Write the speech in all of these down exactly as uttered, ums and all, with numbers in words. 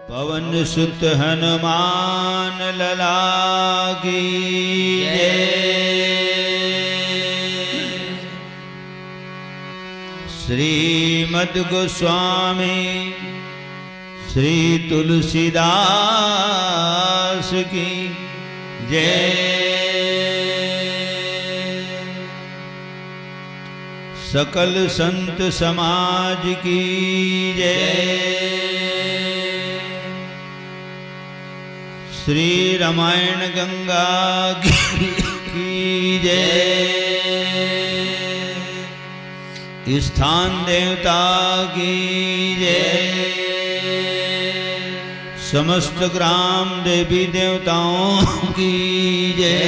पवन सुत हनुमान लला की जय। श्रीमद गोस्वामी श्री तुलसीदास की जय। सकल संत समाज की जय। श्री रामायण गंगा की, की जय। स्थान देवता की जय। समस्त ग्राम देवी देवताओं की जय।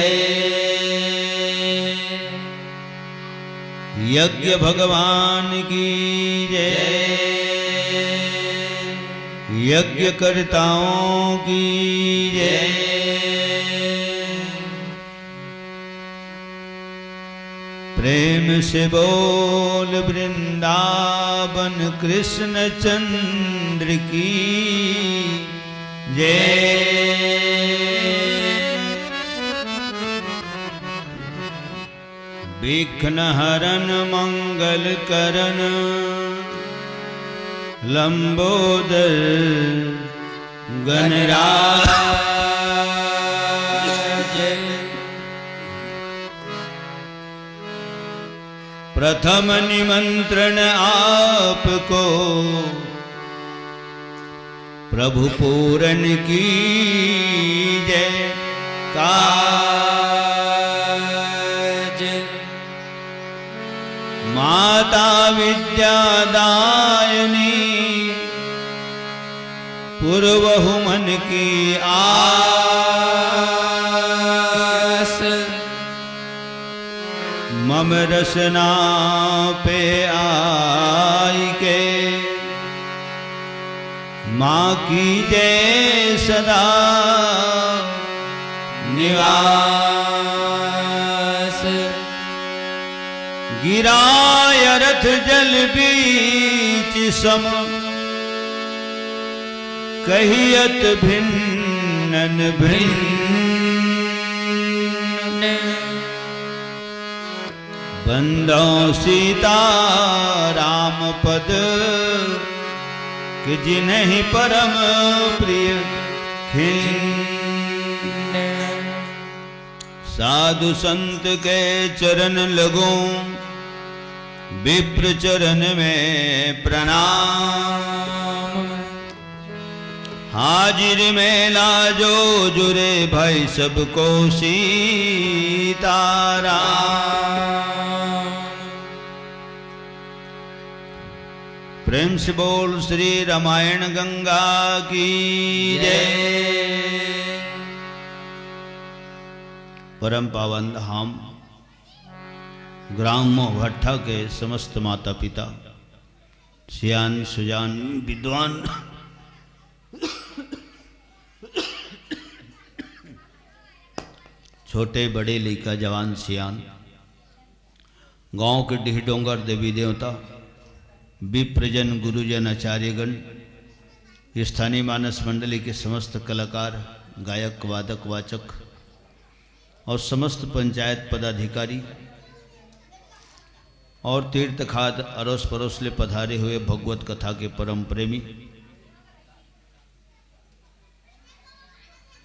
यज्ञ भगवान की जय। यज्ञकर्ताओं की जय। प्रेम से बोल वृंदावन कृष्ण चंद्र की जय। विघ्न हरन मंगल करन लंबोदर गणराज। प्रथम निमंत्रण आपको प्रभु पूरन की जय। काज माता विद्या दायनी पुरवहु मन की आस। मम रसना पे आई के माँ कीजे सदा निवास। गिराय रथ जल बीच सम कहियत भिन्न भिन्न। बंदौ सीता राम पद कि जिनहि परम प्रिय खिन्न। साधु संत के चरण लगूं विप्र चरण में प्रणाम। हाजिर में लाजो जुरे भाई सबको सीताराम। प्रेम से बोल श्री रामायण गंगा की जय। परम पावन धाम ग्राम मोहभट्ठा के समस्त माता पिता, सियान सुजान विद्वान, छोटे बड़े लइका जवान सियान, गांव के डीह डोंगर देवी देवता, विप्रजन गुरुजन आचार्यगण, स्थानीय मानस मंडली के समस्त कलाकार, गायक वादक वाचक और समस्त पंचायत पदाधिकारी और तीर्थखाद अरोस परोस ले पधारे हुए भगवत कथा के परम प्रेमी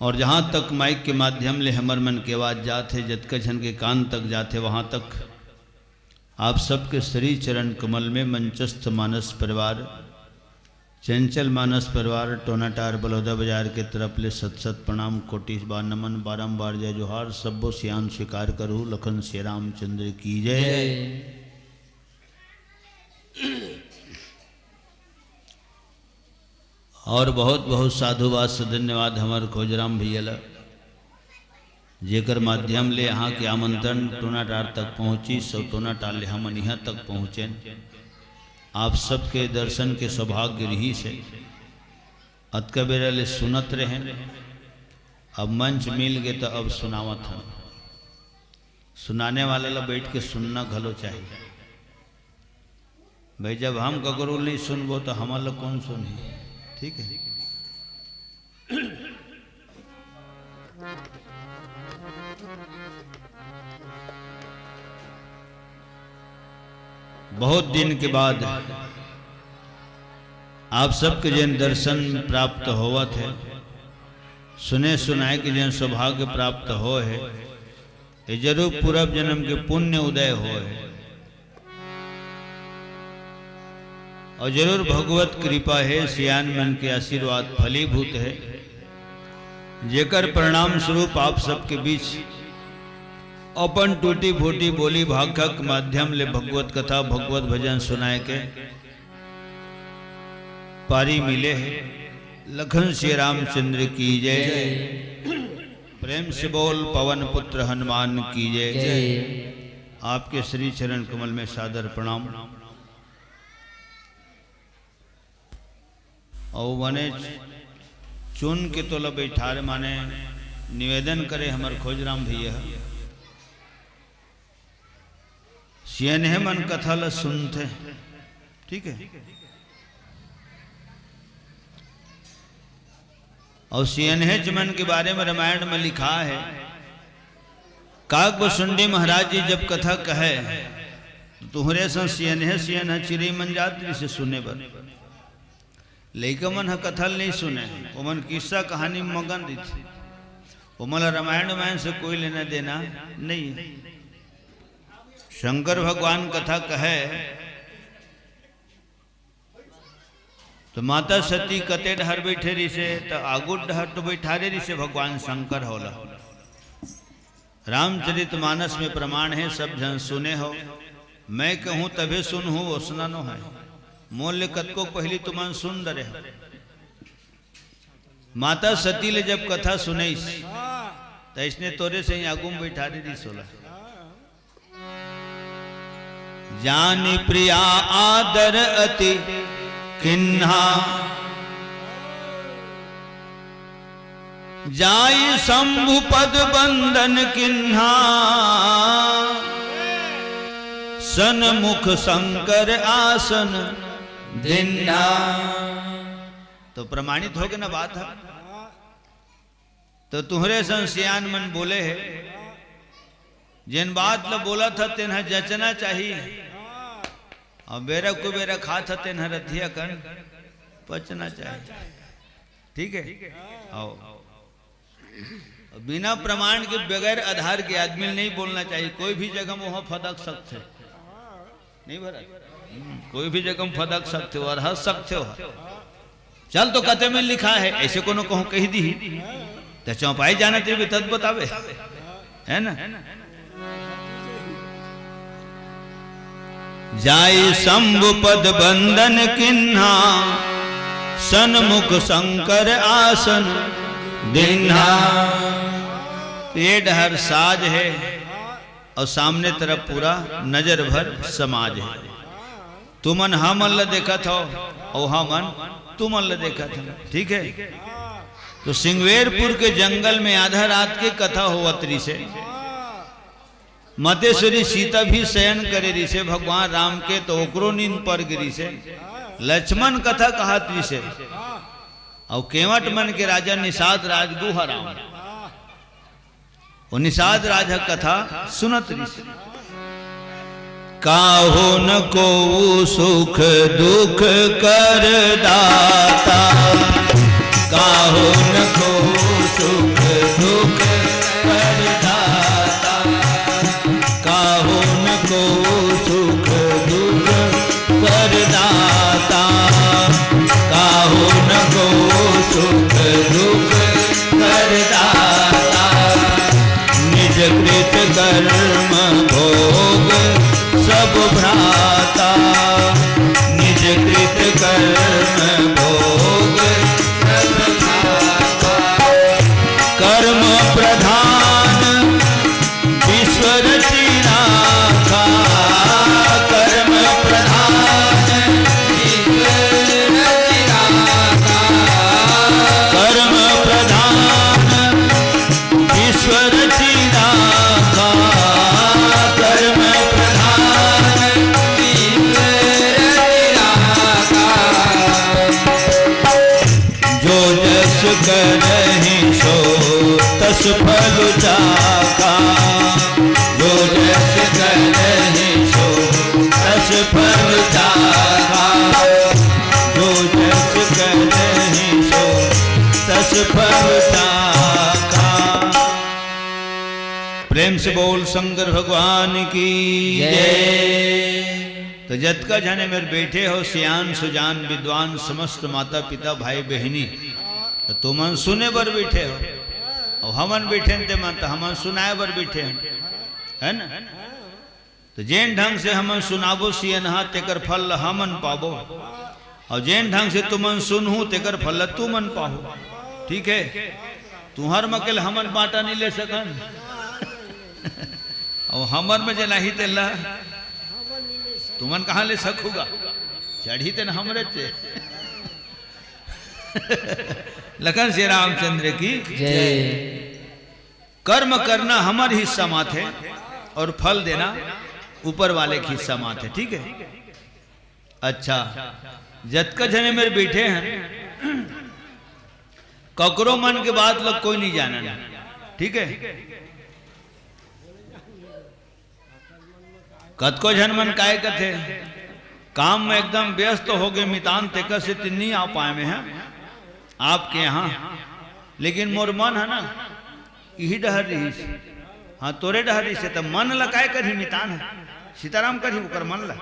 और जहाँ तक माइक के माध्यम ले हमर मन के आवाज जात हे, जतका झन के कान तक जात हे, वहाँ तक आप सबके श्री चरण कमल में मंचस्थ मानस परिवार, चंचल मानस परिवार, टोनाटार बलौदा बाजार के तरफ ले सत सत प्रणाम, कोटि बार नमन, बारंबार जय जोहार, सब्बो सियान स्वीकार करू, लखन सिया रामचंद्र की जय। जय। और बहुत बहुत साधुवाद से धन्यवाद हमर खोजराम भैया ला, जेकर माध्यम ले यहाँ के आमंत्रण टोनाटार तक पहुँचिस, सो टोनाटार ले हमन यहाँ तक पहुँचेन। आप सबके दर्शन के सौभाग्य रहिस हे। अतका बेरा ले सुनत रहेन, अब मंच मिल गे त अब सुनावत हन। सुनाने वाला ला बैठ के सुनना घलो चाहिए। भाई, जब हम ककरो नहीं सुनबो तो हमन ला कौन सुनही? ठीक है, बहुत दिन के बाद आप सबके जेन दर्शन प्राप्त होवत हे, सुने सुनाए के जेन सौभाग्य प्राप्त होय हे, ये जरूर पूर्व जन्म के पुण्य उदय होय हे। अउ जरूर भगवत कृपा हे, सियान मन के आशीर्वाद फलीभूत हे, जेकर परिणाम स्वरूप आप सबके बीच अपन टूटी फूटी बोली भाखा के माध्यम ले भगवत कथा, भगवत भजन सुनाए के पारी मिले हे। लखन श्री रामचंद्र की जय। प्रेम से बोल पवन पुत्र हनुमान की जय। जय। आपके श्री चरण कमल में सादर प्रणाम। अउ बने चुन के तोला बैठारे माने निवेदन करे हमर खोजराम भैया, सियनहे मन कथा ल सुनथे, ठीक है। अउ सियनहेच मन के बारे में रामायण में लिखा है, काकभुसुंडी महाराज जी जब कथा कहे, तो तुहरे सन सियनहे सियनहे चिरई मन जात रिसे सुने बर। लइका मन ह कथा ल नहीं सुने, ओमन किस्सा कहानी में मगन रहिथे, ओमन ला रामायण वामायण से कोई लेना देना नहीं है। शंकर भगवान कथा कहे, तो माता सती कते डहर बैठे रिसे, तो आगू डहर तो बैठारे रिसे भगवान शंकर होला। रामचरित मानस में प्रमाण है, सब झन सुने हो। मैं कहूँ तभे सुनहु, ओसना नो है। मोर ले कतको पहिली तुमन सुन डरे हो। माता सती ले जब कथा सुनइस, त इसने तोरे से ही आगू में बैठारे रिस होला। जानि प्रिया आदर अति किन्हा, जाई शंभु पद बंदन किन्हा, सनमुख शंकर आसन दिन्हा। तो प्रमाणित होगे ना बात ह। तो तुहरे सन सियान मन बोले हे, जेन बात ल बोलत ह, तेन ह जचना चाही। अउ बेरा कुबेरा खात ह, तेन ह रतिहा कन पचना चाही। ठीक है? आओ। बिना प्रमाण के, बगैर आधार के आदमी ल नहीं बोलना चाहिए। कोई भी जगह में वहाँ फदक सकथे। नहीं भरत? हम्म, कोई भी जगह में फदक सकथे हो अउ हंस सकथे हो। चल तो कते में लिखा है, ऐसे कोनो कहूँ कहि दिही, त चौपाई जानत रहिबे तब बताबे, है ना? जाई शंभु पद बंदन किन्हा, सनमुख शंकर आसन दिन्हा। ये डहर साज है अउ सामने तरफ पूरा नजर भर समाज है। तुमन हमन ल देखत हो अउ हमन तुमन ल देखत हन, ठीक है? तो सिंगवेरपुर के जंगल में आधा रात के कथा होवत रिसे। मतेश्वरी सीता भी शयन करे रिसे भगवान राम के, तो ओकरो नींद पर गे रिसे। लक्ष्मण कथा कहत रिसे। अउ केवट मन के राजा निषाद राज गुहा राम, वो निषाद राज ह कथा सुनत रिसे। काहू न कोऊ सुख दुख कर दाता, काहू न कोऊ सुख दुख कर दाता, काहू न कोऊ सुख दुख कर दाता, काहू न कोऊ सुख दुख कर दाता। निज कृत कर्म भोग सब भ्राता, निज कृत कर्म भोग सब भ्राता। कर्म प्रधान विश्व रचि राखा, कर्म प्रधान विश्व रचि राखा, कर्म प्रधान विश्व रचि राखा, कर्म प्रधान विश्व रचि राखा। जो जस करहिं सो तस फल चाखा, जो जस करहिं सो तस फल बोल शंकर भगवान की जय। जय। तो जतका झने मेर बैठे हो, सियान सुजान विद्वान, समस्त माता पिता भाई बहिनी, तो तुमन सुने बर बैठे हो, अउ हमन बैठे हन ते मन तो हमन सुनाए बर बैठे हन, है ना? तो जेन ढंग से हमन सुनाबो सियनहा, तेकर फल ल हमन पाबो, अउ जेन ढंग से तुमन सुनहू, तेकर फल ल तुमन पाहू। ठीक है, तुहर म के ल हमन बांटा नहीं ले सकन, अउ हमर म जे नहीं तेला तुमन कहाँ ले सकहू गा? चढ़ी तेन हमरे चे। लखन श्री रामचंद्र की जय। कर्म करना हमर हिस्सा माथे और फल देना ऊपर वाले के हिस्सा माथे, ठीक है? अच्छा, जतका झने मेर बैठे हैं, ककरो मन के बात ल कोई नहीं जानन, ठीक है? कतको झन मन काय कथे, काम में एकदम व्यस्त हो गए मितान, तेकर से तिन नहीं आ पाए में है आपके यहाँ, लेकिन मोर मन है ना, इही डहर रहिस। हाँ, तोरे डहर रहिस हे, त मन ल काय करही मितान ह? सीताराम करही ओकर मन ल।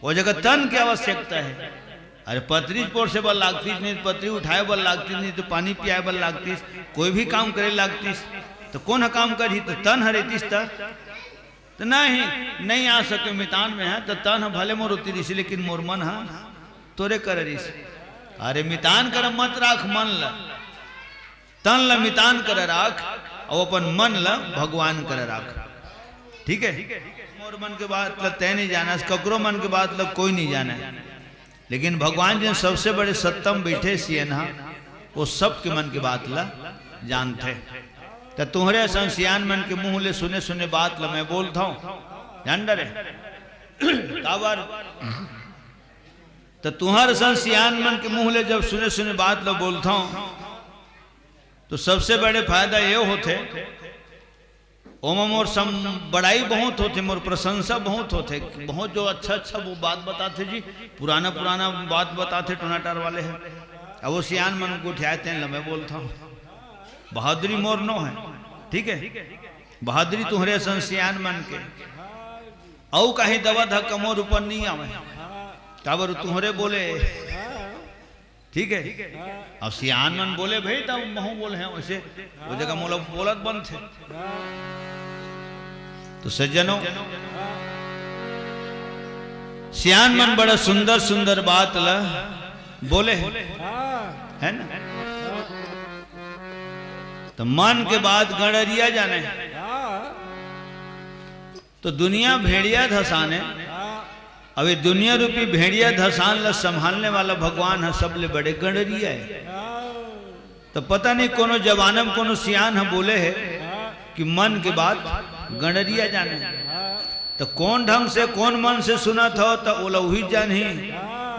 वो जगह तन के आवश्यकता है। अरे, पतरी पोरसे बर लागतिस, नहीं तो पतरी उठाए बर लागतिस, नहीं तो पानी पियाए बर लागतिस, कोई भी काम करे लागतिस, तो कौन ह काम करही? तो तन ह रहतिस त। त नहीं, नहीं आ सके मितान में ह, त तन ह भले मोर ओती रहिस, लेकिन मोर मन ह तोरे कर रहिस। अरे, मितान कर मत राख मन ल। तन ल मितान कर राख, अउ अपन मन ल भगवान कर राख। ठीक है? मोर मन के बात ल तै नहीं जानस, ककरो मन के बात ल कोई नहीं जाने, लेकिन भगवान जी सबसे बड़े सत्ता म बैठे सियन ह, वो सबके मन के बात ल जानथे। त तुहरे असन सियान मन के मुंह ले सुने सुने बात ल मैं बोलथौं, जान डरे? काबर? त तुहर असन सियान मन के मुंह ले जब सुने सुने बात ल बोलथौं, तो सबसे बड़े फायदा ये होथे, ओमा मोर सम-, बड़ाई बहुत होथे, मोर प्रशंसा बहुत होथे, बहुत जो अच्छा अच्छा वो बात बताथे जी, पुराना पुराना बात बताथे टोनाटार वाले ह। अब वो सियान मन गोठियाए तेन ल मैं बोलथौं, बहादुरी मोर नो है, ठीक है? बहादुरी तुहरे असन सियान मन के। अउ कहीं दवा धक्का मोर ऊपर नहीं आवे, काबर तुहरे बोले, ठीक है? अब सियान मन बोले भाई, तब महूं बोले हैं वैसे, वो जगह मोला बोलत बनथे। तो सज्जनों, सियान मन बड़ा सुंदर सुंदर बात ल बोले हैं, है ना? तो मन के बात गड़रिया जाने। तो दुनिया भेड़िया धसाने, अब ये दुनिया रूपी भेड़िया धसान ला संभालने वाला भगवान ह सबले बड़े गड़रिया है। तो पता नहीं कोनो जमाना में कोनो सियान ह बोले है कि मन के बात गड़रिया जाने। तो कौन ढंग से, कौन मन से सुनत हो, तो ओला उही जानही।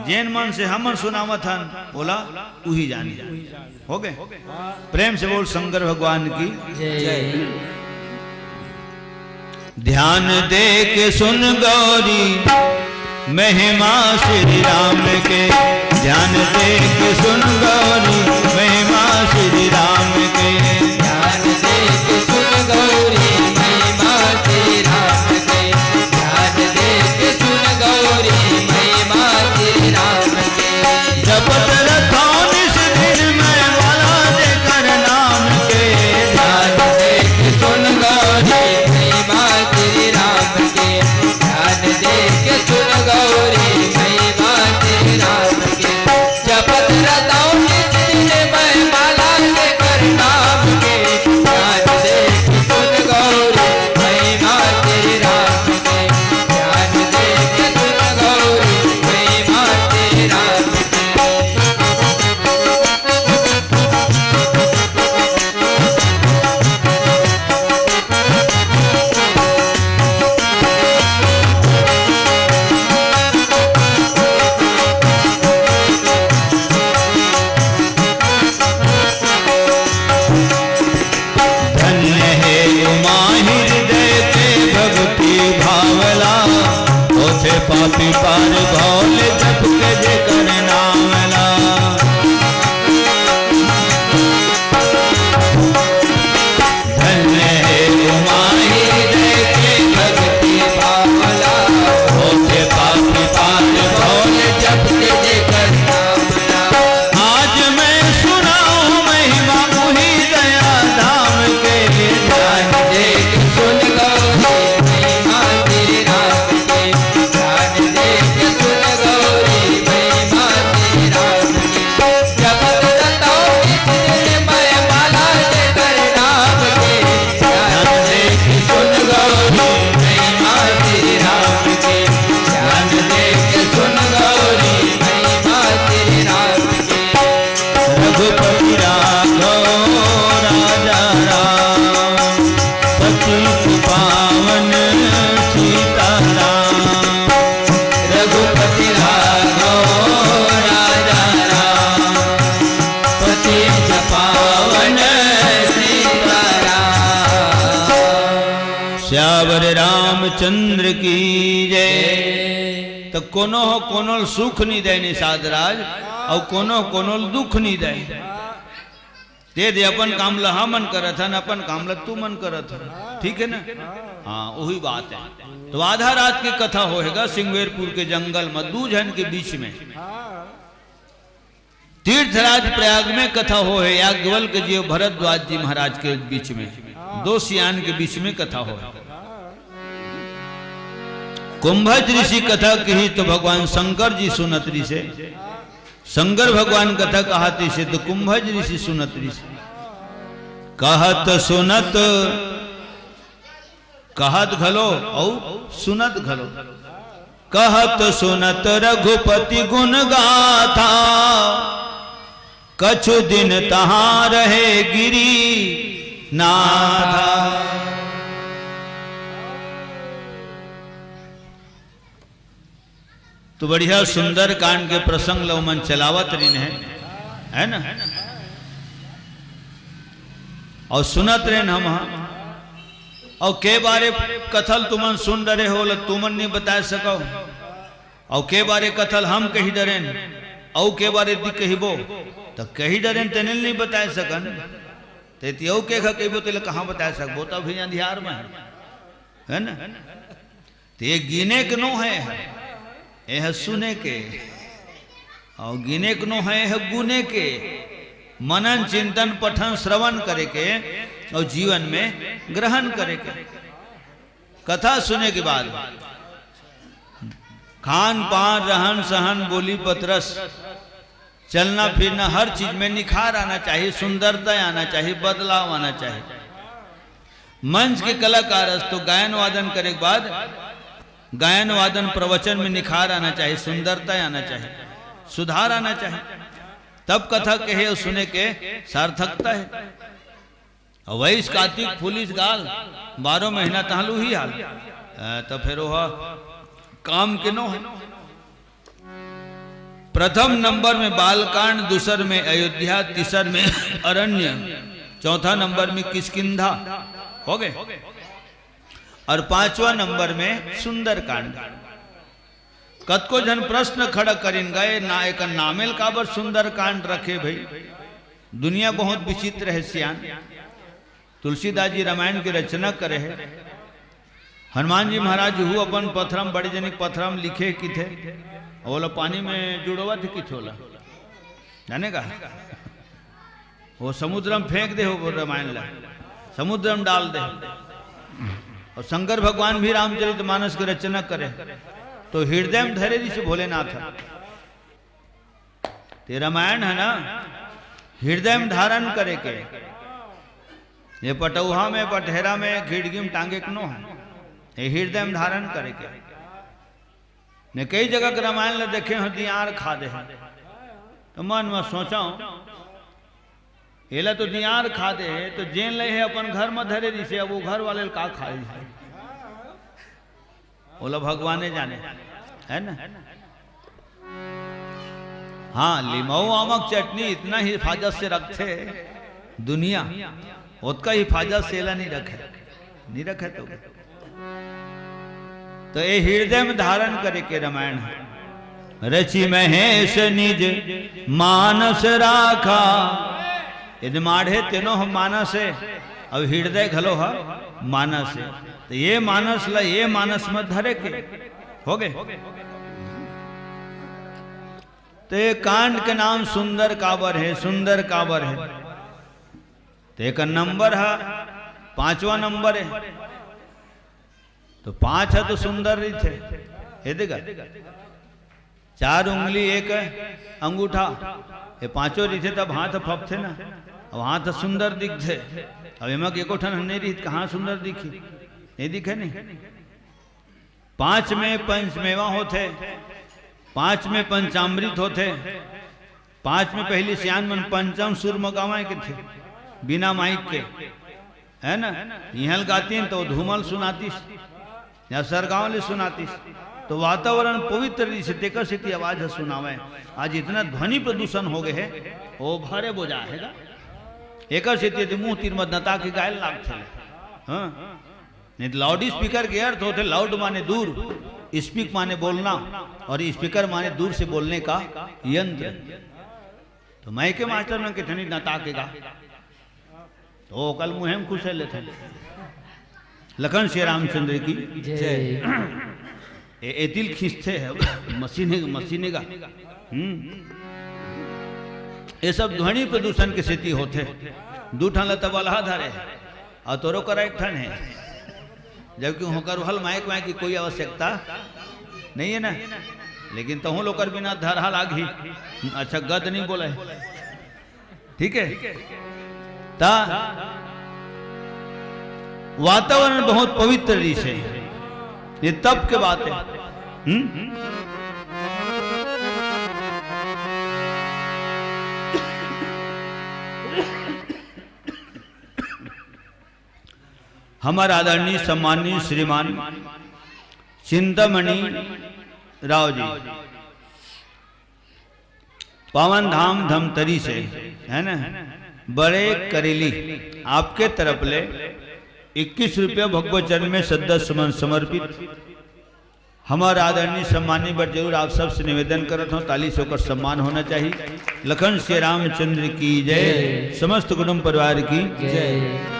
जेन मन से हमन सुनावत हन, ओला उही जानही। हो गए? प्रेम से बोल शंकर भगवान की जय। ध्यान दे के सुन गौरी महिमा श्री राम के, ध्यान दे के सुन गौरी महिमा श्री राम के। ध्यान दे के सुन गौरी महिमा श्री राम के, ध्यान दे के सुन गौरी महिमा श्री राम के। जपत रथौं निस दिन मैं माला जेकर नाम के। ध्यान दे के सुन गौरी महिमा श्री राम के। ध्यान दे के सुन गौरी महिमा श्री राम के। जपत रथौं निस दिन मैं माला जेकर नाम के। ध्यान दे के सुन गौरी महिमा श्री राम के। ध्यान दे के सुन गौरी महिमा श्री राम के। धन्य हे उमा हृदय के भक्ति भावला, होथे पापी पार भव ले जप के जेकर नाम ला। धन्य हे उमा चंद्र की जय। त कोनो ह कोनो ल सुख नइ दय निषाद राज, अउ कोनो ह कोनो ल दुख नइ दय। ते दे अपन काम ल हमन करत हन, अपन काम ल तुमन करत हव। ठीक हे ना? हाँ, वही बात हे। त आधा रात के कथा होहे गा सिंगवेरपुर के जंगल म, दू झन के बीच में। तीर्थराज प्रयाग में कथा होहे, याज्ञवल्क्य जी अउ भरद्वाज जी महाराज के बीच में, दो सियान के बीच में कथा होहे। कुंभज ऋषि कथा किहिस त भगवान शंकर जी सुनत रिहिसे। शंकर भगवान कथा कहत रिहिसे त कुंभज ऋषि सुनत रिहिसे। कहत सुनत, कहत घलो अउ सुनत घलो। कहत सुनत रघुपति गुण गाथा, कछु दिन तहाँ रहे गिरि नाथा। त बढ़िया सुंदरकांड के प्रसंग ल ओमन चलावत रिहिन हे, हे ना? अउ सुनत रेन हम, हाँ। अउ के बारे कथा ल तुमन सुन डरे हो, ओला तुमन नइ बताय सकव। अउ के बारे कथा ल हम कहि डरेन, अउ के बारे दे कहिबो, त कहि डरेन तेने ल नइ बताय सकन। ते ती अउ के कहिबो, तेला कहाँ बताय सकबो, त अभी अंधियार में हे, हे ना? त ये गिने के नो हे, ये ह सुने के। अउ गिने के नो हे, ये ह गुने के। मनन, चिंतन, पठन, श्रवण करे के अउ जीवन में ग्रहण करे के। कथा सुने के बाद खान पान, रहन सहन, बोली पतरस, चलना फिरना, हर चीज में निखार आना चाहिए, सुंदरता आना चाहिए, बदलाव आना चाहिए। मंच के कलाकार अस तो गायन वादन करे के बाद गायन वादन प्रवचन में निखार आना चाहिए, सुंदरता आना चाहिए, सुधार आना चाहिए, तब कथा कहे अउ सुने के सार्थकता हे। अउ वइस कातिक फूलिस गाल, बारो महीना तहाँ ल उही हाल। अ, त फेर ओह काम के नो हे। प्रथम नंबर में बालकांड, दूसर में अयोध्या, तीसर में अरण्य, चौथा नंबर में किष्किंधा होगे, अउ पांचवा नंबर में सुंदरकांड। कतको झन प्रश्न खड़ा करिन गा, ये ना, एकर नामे ल काबर सुंदरकांड रखे भई? दुनिया बहुत विचित्र हे सियान। तुलसीदास जी रामायण के रचना करे हे। हनुमान जी महाराज हू अपन पथरा म, बड़े जनिक पथरा म लिखे किथे, अउ ओला पानी में जुड़वत हे किथे ओला, जाने का? वो समुद्र म फेंक दे हो, वो रामायण ला समुद्र म डाल दे। अउ शंकर भगवान भी रामचरित मानस के रचना करे, त हिरदय म धरे रिहिसे भोलेनाथ ह। त रामायण हे ना, हिरदय म धारन करे के। ये पटउहा में, पटहेरा में, खिड़की म टांगे के नो हे, ये हिरदय म धारन करे के। ने कई जगह के रामायण ल देखे हों, दियार खा दे हे। त मन म सोचंव, एला तो दियार खा दे हे, त जेन ल ये अपन घर म धरे रिहिसे, अब वो घर वाले ल का खाही? ओला भगवाने जाने, हे ना? हाँ, लिमऊ आमक चटनी इतना हिफाजत से रखथे दुनिया, ओतका हिफाजत से एला नइ रखे, नइ रखे तो। त ये हिरदय म धारन करे के रामायण हे। रचि महेश निज मानस राखा। यदि माढ़े तेनो ह मानस हे, अउ हिरदय घलो ह मानस हे। त ये मानस ल ये मानस म धरे के होगे। त ये कांड के नाम सुंदर काबर हे, सुंदर काबर हे? त एकर नंबर ह पांचवा नंबर हे। त पांच ह तो सुंदर रहिथे, हे देखा, चार उंगली एक अंगूठा, ये पांचों रहिथे तब हाथ फपथे ना। अब हाथ सुंदर दिखथे, अब एमा के एको ठन नइ रही त कहाँ सुंदर दिखही? नइ दिखे नहीं। पांच में पंचमेवा होथे, पांच में पंचामृत होथे, पांच में पहिली सियान मन पंचम सुर म गावंय कथे, बिना माइक के, हे ना? इहां ल गातिन त धूमल सुनातिस या सरगांव ले सुनातिस, त वातावरण पवित्र रहिसे, तेकर सेती आवाज ह सुनावय। आज इतना ध्वनि प्रदूषण होगे हे, ओ भरे बोजा हे गा। एकर सेती यदि मुंह तीर म दंता के गाय ल लागथे। हाँ। नहीं तो लाउड स्पीकर के अर्थ होथे, लाउड माने दूर, स्पीक माने बोलना, और स्पीकर माने दूर से बोलने का यंत्र। तो माइक के मास्टर मन के ठनी नता के गा, तो ओकर मुँहे म खुसे लेथे। लखन श्री रामचंद्र की जय। ए, एतिल खींचथे मशीने, मशीने गा। हम्म। ये सब ध्वनि प्रदूषण के सेती होथे। दू ठन ल तबलहा धरे हे, अउ तोरो करा एक ठन हे, जबकि होकर हल माइक वाइक की कोई आवश्यकता नहीं है ना। लेकिन तहूँ लोकर बिना धरहा लागही। अच्छा, गद नहीं बोले। ठीक है, ता वातावरण बहुत पवित्र रिहिसे। ये तप के बात है। हम्म? हमार आदरणीय सम्माननीय श्रीमान चिंतामणि राव जी, पावन धाम धमतरी से, है ना, बड़े करेली, आपके तरफ ले इक्कीस रुपया भगवत चरण में श्रद्धा सुमन समर्पित। हमार आदरणीय सम्माननीय बर जरूर आप सबसे निवेदन करत हूँ, ताली से ओकर सम्मान होना चाहिए। लखन श्री रामचंद्र की जय, समस्त कुटुंब परिवार की जय।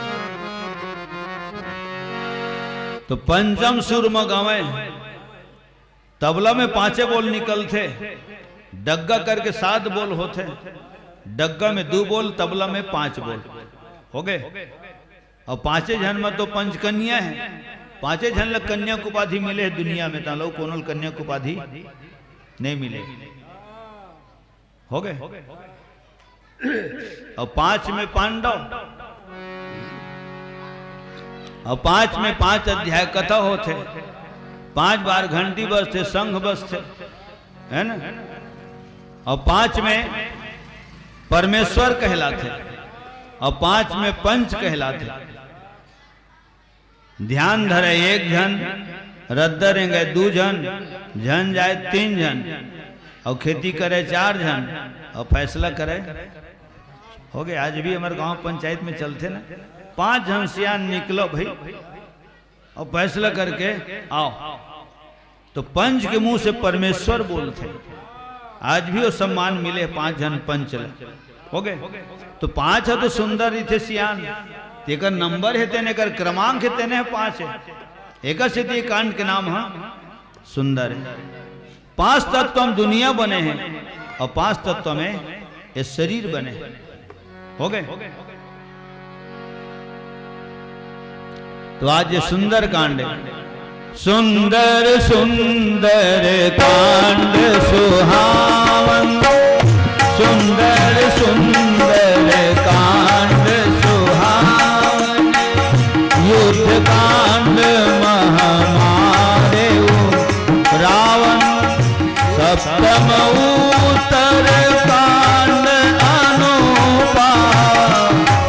तो पंचम सुर म गावे, तबला में पांचे बोल निकलथे, डग्गा करके सात बोल होथे, डग्गा में दू बोल, तबला में पांच बोल, हो गए। अउ पांचे झन में तो पंचकन्या है, पांचे झन ल कन्या के उपाधि मिले हे दुनिया में, तालो कोनो ल कन्या के उपाधि नहीं मिले। हो गए। अउ पांच में पांडव, अउ पांच में पांच अध्याय कथा होथे, पांच बार घंटी बजथे, संघ बजथे, है ना? अउ पांच में परमेश्वर कहलाथे, अउ पांच में पंच कहलाथे। ध्यान धरे एक झन, रद्दा रेंगे दू झन, झन जाए तीन झन, अउ खेती करे चार झन, अउ फैसला करे। हो गए, आज भी हमारे गांव पंचायत में चलथे ना, पांच झन सियान निकलो भाई, अउ फैसला करके आओ। तो पंच के मुंह से परमेश्वर बोलथे। आज भी वो सम्मान मिले पांच झन पंच ल। हो गए? तो पांच ह तो सुंदर रहिथे सियान, तेकर नंबर हे तेने, एकर क्रमांक हे तेने ह पांच हे। एकर सेती ये कांड के नाम ह सुंदर हे। पांच तत्व म दुनिया बने हे अउ पांच तत्व में ये शरीर बने हे। हो गए? तो आज ये सुंदर कांड है। सुंदर सुंदर कांड सुहावन, सुंदर सुंदर कांड सुहावन, युद्ध कांड महामारे रावण, सप्तम उत्तर कांड अनुपा,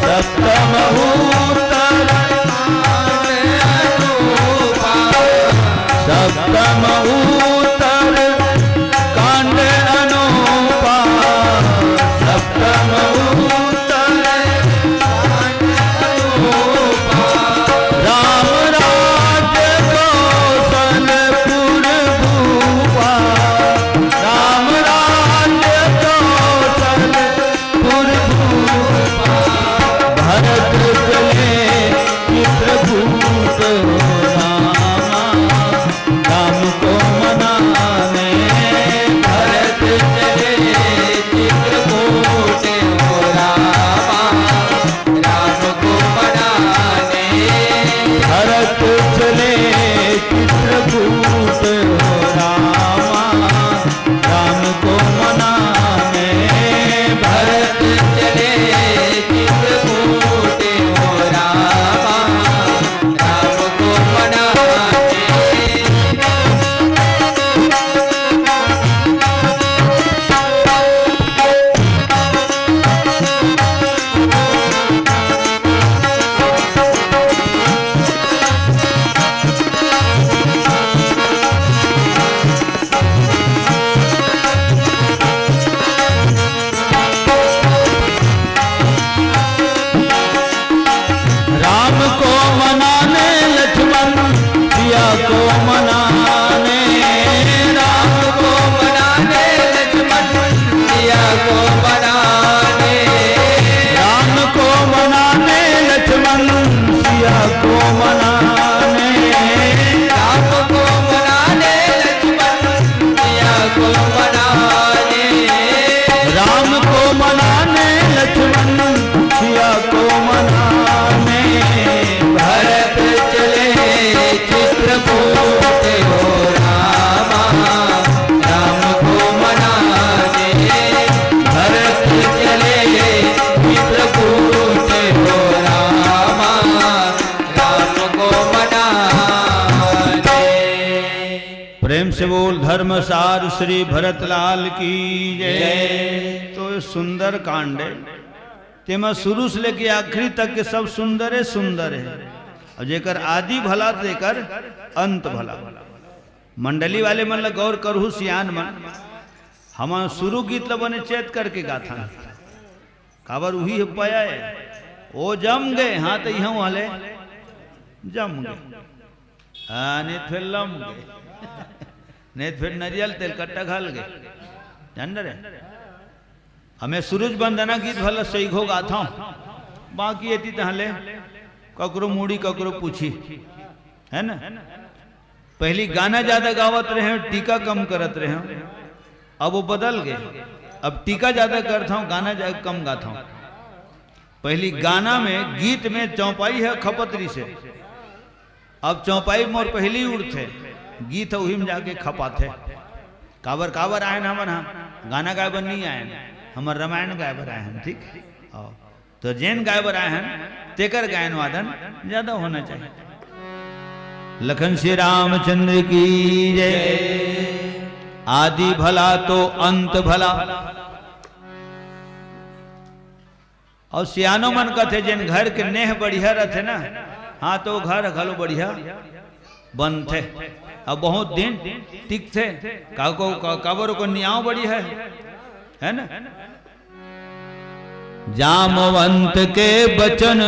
सप्तम उत्तर कांड अनुपा, सप्तम उत्तर कांड अनुपा, सप्तम उत्तर राम राज्य कौशलपुर भूपा, राम राज्य कौशलपुर धर्मसार श्री भरतलाल की जय। तो सुंदर कांड है, तेमा शुरू से लेके आखिरी तक के सब सुंदर है, सुंदर है। और जेकर आदि भला तेकर अंत भला। मंडली वाले मन ला गौर करहु सियान मन, हमन शुरू गीत ला बने चेत करके गाथन। काबर उही ह पया है, ओ जम गए, हाँ तो इहाँ वाले जम गए। हाँ, नहीं तो फिर लम गए। नहीं तो फिर नरियल तेल कट्टा घल गए। जान डरे? हमें सूरज वंदना गीत भला सही घो गाथा हूँ। बाकी एती तहले ककरो मुड़ी ककरो पूछी। है ना? पहली गाना ज्यादा गावत रहे, टीका कम करत रहे। अब वो बदल गए। अब टीका ज्यादा करता हूँ, गाना जा-, कम गाता हूँ। पहली गाना में, गीत में चौपाई है खपत रहिसे। अब चौपाई मोर पहली उड़थे, गीत उही में जाके खपाथे। काबर, काबर आयन हमन हा? गाना गाए बर नहीं आयन, हमर रामायण गाए बर आए हन, ठीक? आओ। तो जेन गाए बर आए हन, तेकर गायन वादन ज्यादा होना चाहिए। लखन श्री रामचंद्र की जय। आदि भला तो अंत भला। और सियानो मन कथे, जेन घर के नेह बढ़िया रथे ना, हाँ, तो घर घलो बढ़िया बनथे, अब बहुत दिन टिकथे। का को, का, काबर को नियाव बढ़िया है, है ना? जामवंत के बचन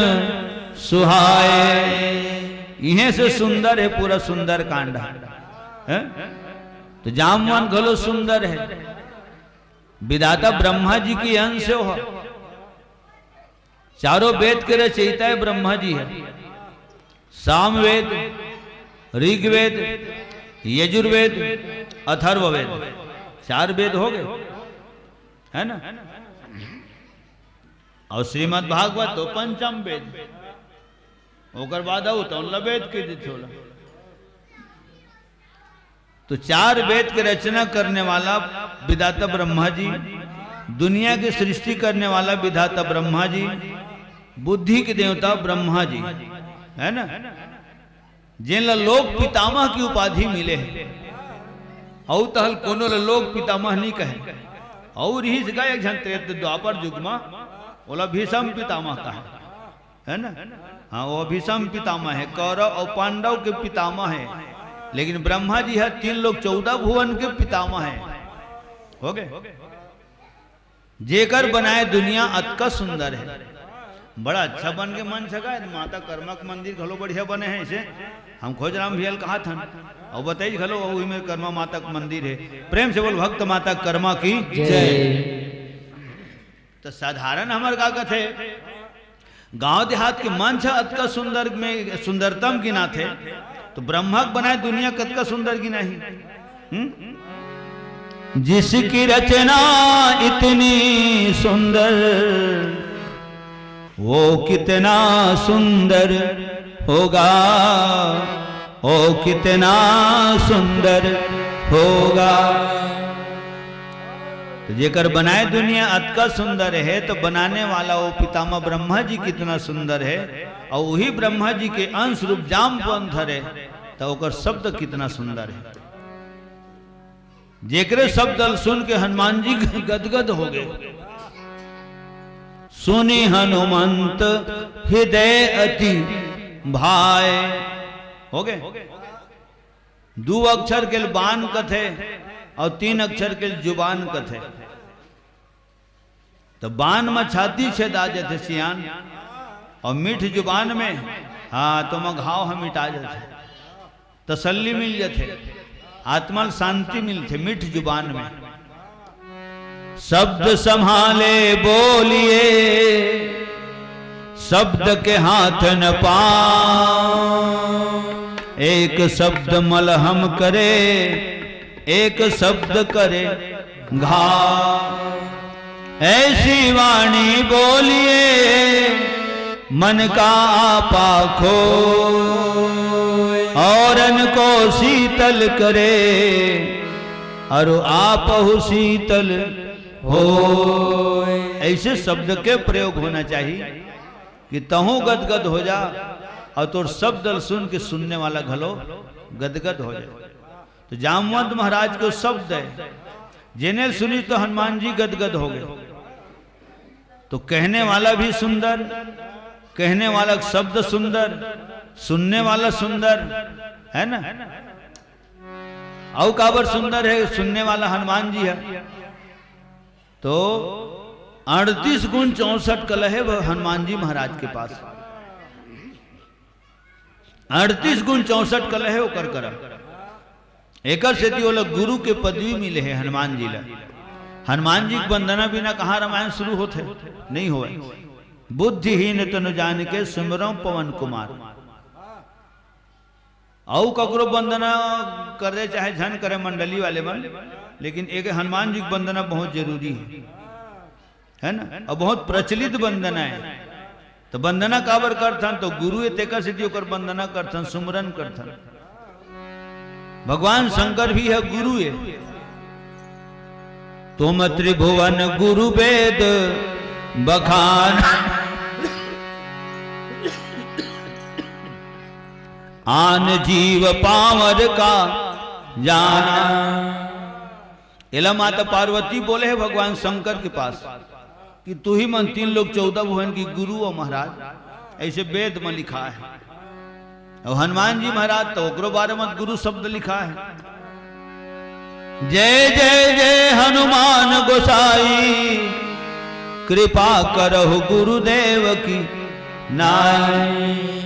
सुहाए। इहें से सुंदर है पूरा सुंदर कांड, है? तो जामवंत घलो सुंदर है, विधाता ब्रह्मा जी की अंश हो। चारों वेद के रचयिता है ब्रह्मा जी है। सामवेद, ऋग्वेद, यजुर्वेद, अथर्ववेद, चार वेद हो गए, है ना? और श्रीमद् भागवत तो पंचम वेद, ओकर बाद आऊ तो उनला वेद के दित होला। तो चार वेद के रचना करने वाला विधाता ब्रह्मा जी, दुनिया की सृष्टि करने वाला विधाता ब्रह्मा जी, बुद्धि के देवता ब्रह्मा जी, है ना, जेन ला लोक पितामह की उपाधि मिले है। अउ तहल कोनो ला लोक पितामह नहीं कहे। और ही जगह एक झन त्रेत द्वापर युग मा ओला भीष्म पितामह कहे। है ना? हाँ, वो भीष्म पितामह है, कौरव और पांडव के पितामह है, लेकिन ब्रह्मा जी है तीन लोक चौदह भुवन के पितामह है। हो गए? जेकर बनाए दुनिया अतका सुंदर है, बड़ा अच्छा बन के मन छका है। माता कर्मा के मंदिर घलो बढ़िया बने हैं, इसे हम खोजराम भैया ल कहा थन और बताइए घलो, वही में कर्मा माता के मंदिर है। प्रेम से बोल, भक्त माता कर्मा की जय। तो साधारण हमर का कथे, गांव देहात के मंच ह अतका सुंदर में सुंदरतम गिनाथे, तो ब्रह्मा के बनाए दुनिया कतका सुंदर गिनाही। हम्म? जिसकी रचना इतनी सुंदर, वो कितना सुंदर होगा, वो कितना सुंदर होगा। तो जेकर बनाए दुनिया अतका सुंदर है, तो बनाने वाला वो पितामह ब्रह्मा जी कितना सुंदर है, और वही ब्रह्मा जी के अंश रूप जामवंत हरे, तो ओकर शब्द कितना सुंदर है। जेकरे शब्द ल सुन के हनुमान जी गदगद हो गए। सुनि हनुमंत हृदय अति भाए। हो गए। दू अक्षर के बान कथे और तीन अक्षर के जुबान कथे। तो बान में छाती छेदा जथे सियान, और मीठ जुबान में, हाँ, तो मैं घाव हम मिटा जथे, तसल्ली मिल जथे, आत्मा ल शांति मिलथे मीठ जुबान में। शब्द संभाले बोलिए, शब्द के हाथ न पाओ। एक शब्द मलहम करे, एक शब्द करे घाव। ऐसी वाणी बोलिए, मन का आपा खो, औरन को शीतल करे, और आपहु शीतल हो। ऐसे शब्द के प्रयोग होना चाहिए कि तहु गदगद हो जा और तोर शब्द ल सुन के सुनने वाला घलो गदगद हो जाए। तो जामवंत महाराज के शब्द है, जेने सुनी तो हनुमान जी गदगद हो गए। तो कहने वाला भी सुंदर, कहने वाला शब्द सुंदर, सुनने वाला सुंदर, है ना? अउ काबर सुंदर है, सुनने वाला हनुमान जी है। तो अड़तीस गुण चौसठ कला है वो हनुमान जी महाराज के पास। अड़तीस गुण चौसठ कला है ओकर करा। एकर सेती ओला गुरु के पदवी मिले है हनुमान जी ला। हनुमान जी के वंदना बिना कहाँ रामायण शुरू होथे? नहीं होवे। बुद्धिहीन तनु जानिके सुमिरौं पवन कुमार। अउ ककरो वंदना करे चाहे झन करे मंडली वाले मन, लेकिन एक हनुमान जी के वंदना बहुत जरूरी है, है ना? अउ बहुत प्रचलित वंदना है। तो वंदना काबर करथन? तो गुरु ए, तेकर सेती ओकर वंदना करथन, सुमरन करथन। भगवान शंकर भी है गुरु ए। तुम त्रिभुवन गुरु वेद बखान, आन जीव पामर का जाना। एला माता पार्वती बोले है भगवान शंकर के पास कि तू ही मन तीन लोक चौदह भुवन की गुरु हो महाराज, ऐसे वेद में लिखा है। अउ हनुमान जी महाराज तो ओकरो बारे में गुरु शब्द लिखा है। जय जय जय हनुमान गोसाई, कृपा करहु गुरुदेव की नाई।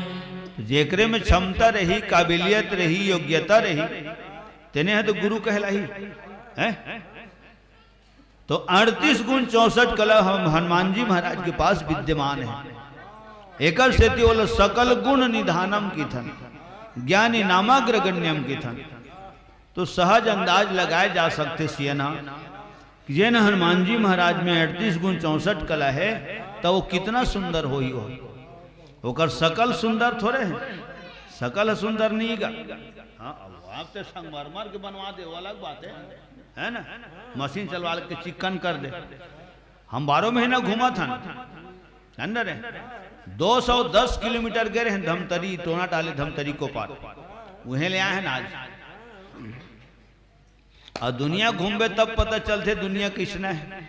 जेकरे में क्षमता रही, काबिलियत रही, योग्यता रही, तेने ह तो गुरु कहलाही, हैं? तो अड़तीस गुण चौसठ कला हम हनुमान जी महाराज के पास विद्यमान है। एकर सेती ओला सकल गुण निधानम किथन, ज्ञानी नामाग्रगण्यम किथन। तो सहज अंदाज लगाए जा सकथे सियन ह कि जेन हनुमान जी महाराज में अड़तीस गुण चौसठ कला है, तो वो कितना सुंदर होही हो। ओकर सकल सुंदर थोड़े है, सकल ह सुंदर नहीं गा। हाँ, अब आप तो संगमरमर के बनवा दे, वो अलग बात है, है ना? मशीन चलवा के चिक्कन कर दे। हम बारह महीना घूमत हन, जान रे, दो सौ दस किलोमीटर गए रहन धमतरी, टोना टाले धमतरी को पार, उहें ले आए हन आज। अउ दुनिया घूमबे तब पता चलथे दुनिया किसना है।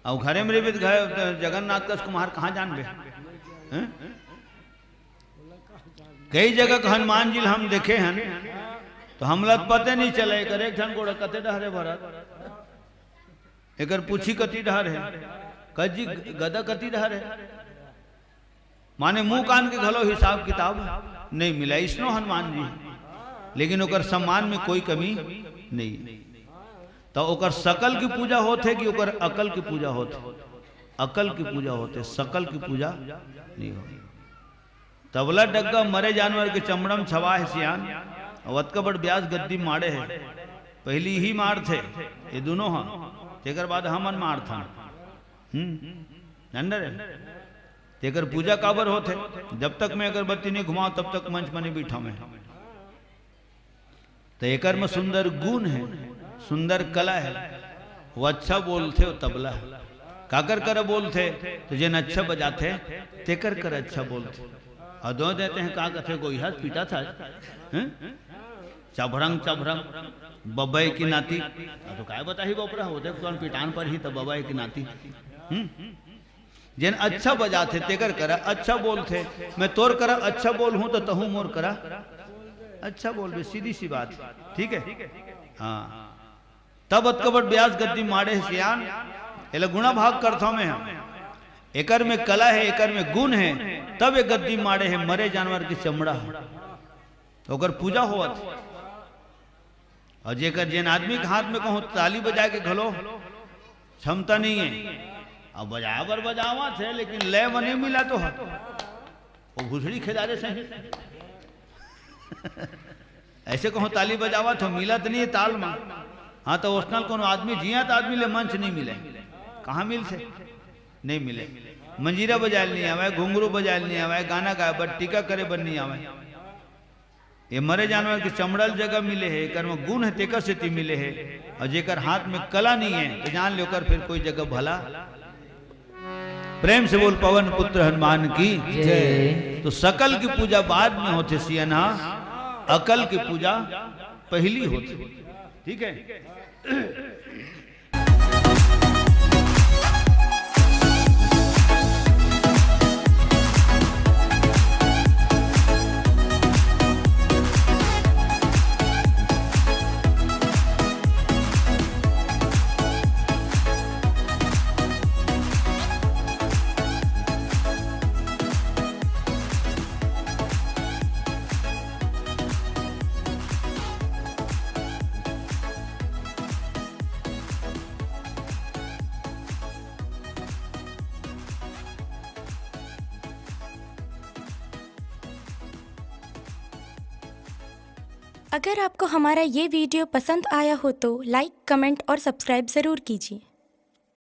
अउ घरे में रहिबे त घर जगन्नाथ कस कुम्हार कहाँ जानबे? हैं? कई जगह के हनुमान जी ल हम देखे हन, तो हमला त पते नहीं चले, एकर एक ठन गोड़ कते डहरे भरत, एकर पूछी कति डहर है, कजी गदा कति डहर है। माने मुंह कान के घलो हिसाब किताब नहीं मिला, इसनो हनुमान जी। लेकिन ओकर सम्मान में कोई कमी नहीं। तो ओकर सकल की पूजा होथे कि ओकर अकल की पूजा होथे? अकल की पूजा होथे, सकल की पूजा नहीं होथे। तबला डग्गा मरे जानवर के चमड़ा म छवा है सियान, अउ अतका बड़ ब्यास गद्दी माड़े है। पहली ही मारथे ये दोनों ह, तेकर बाद हमन मारथन। हम्म, जान डरे? तेकर पूजा काबर होथे? जब तक मैं अगरबत्ती नहीं घुमाऊं, तब तक मंच म नहीं बैठा मैं। तो एकर में सुंदर गुण है, सुंदर कला है। वो अच्छा बोलथे, वो तबला है। काकर कर बोलथे? तो जेन अच्छा बजाथे, तेकर कर अच्छा बोलथे। अउ दो देते हैं, का कथे, गोइहा पीटा था, हैं? चभरंग, चभरंग, बबई की नाती। अब तो काय बताही बपरा, वो देख कौन पिटान पर ही तो बबई की नाती। हम्म? जेन अच्छा बजाथे, तेकर करा अच्छा बोलथे। मैं तोर करा अच्छा बोलहूं, तो तहूं मोर करा अच्छा बोलबे, सीधी सी बात, ठीक है? हाँ, तब अतका बड़ ब्यास गद्दी माड़े है सियान, एला गुणा भाग करथौं मैं हम। एकर में कला है, एकर में गुण है, तब ये गद्दी माड़े है, मरे जानवर की चमड़ा है, तो ओकर पूजा होवत है। अउ जेकर, जेन आदमी के हाथ में कहूं ताली बजाए के घलो क्षमता नहीं है, अब बजाए बर बजावत है, लेकिन लय म नहीं मिला तो है, वो भुसड़ी खेदारे सही। ऐसे कहूं ताली बजावत हो, मिलत नहीं है ताल म। हाँ, तो ओसनल कोनो आदमी, जियत आदमी ले मंच नहीं मिले, कहाँ मिलथे? नहीं मिले। मंजीरा बजाए ल नहीं आवे, घुंघरू बजाए ल नहीं आवे, गाना गाए बर, टीका करे बर नहीं आवे। ये मरे जानवर के चमड़ा ल जगह मिले है, एकर में गुण है, तेकर सेती मिले है। अउ जेकर हाथ में कला नहीं है, तो जान ले ओकर फिर कोई जगह भला। प्रेम से बोल, पवन पुत्र हनुमान की जय। तो सकल की पूजा बाद में होथे सियन ह, अकल की पूजा पहली होती। ठीक है। अगर आपको हमारा ये वीडियो पसंद आया हो तो लाइक, कमेंट और सब्सक्राइब ज़रूर कीजिए।